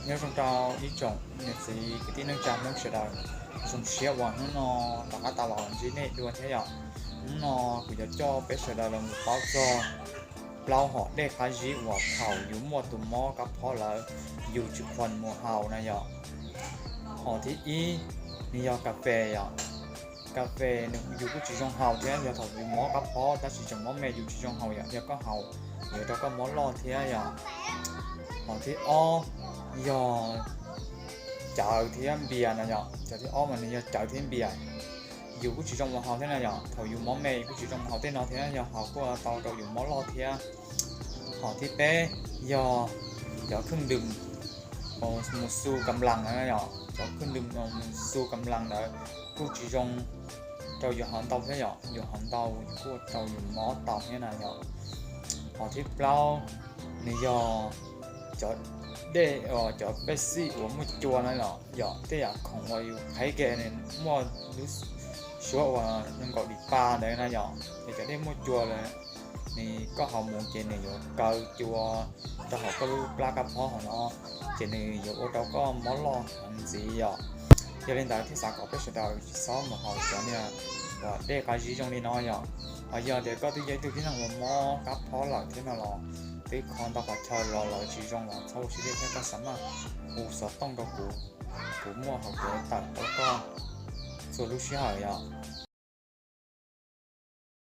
Nyob zoo rau ib tsoom niam txiv kwv tij neej tsa Hmoob sawv daws, zoo siab uas hnub no rov qab tau los ntsib nej dua thiab yom. Hnub no kuv yuav coj peb sawv daws los mus paub txog plaub hom dej qab zib uas thaum yus muaj tus mob kab phob lawm yus tsis khuam mus haus na yom. Hom thib ib, nws yog kas fes yom. Kas fes nws yus kuj tsis zoo haus thiab, yog thaum yus mob kab phob tab sis tseem mob me yus tsis zoo haus yom, yog koj haus yuav ua rau koj mob loj thiab yom. Hom thib ob yog cawv thiab npias na yom. Cov thib ob mas nws yog cawv thiab npias, yus kuj tsis zoo mus haus thiab na yom, thaum yus mob me yus kuj tsis zoo mus haus tej no thiab, yog haus kuj tau rau yus mob loj thiab. Hom thib peb yog cov khwj ntws mus xu kam las na yom, cov khwj ntws mus xu kam las ntawd kuj tsis zoo rau yus haus ntau thiab yom, yus haus ntau kuj rau yus mob tau thiab na yom. Hom thib plaub nws yog cov dej, cov pej xeem uas muaj cua na yom, tej yam khoom uas yus qheb kiag nws muaj lub suab uas nees nkaum dim pa ntawd na yom, ces cov dej muaj cua lawm nws koj haus mus ces nws yuav kaw cua rau hauv koj lub plab kab phob hauv no, ces nws yuav ua rau koj mob loj heev ntxiv yom. Yog li ntawd thiaj xav kom peb sawv daws tsis txhob mus haus cov niag uas dej qab zib zoo li no yom. Ho yog tias koj twb yog ib tug tib neeg uas mob kab phob lawm thiab no los twb kho ntau qhov chaw los lawv tsis zoo los txhob ua siab deb thiab, koj xav maj hu xov tooj rau kuv, kuv muaj hauv kev tawm rau koj txhua lub sij hawm yom.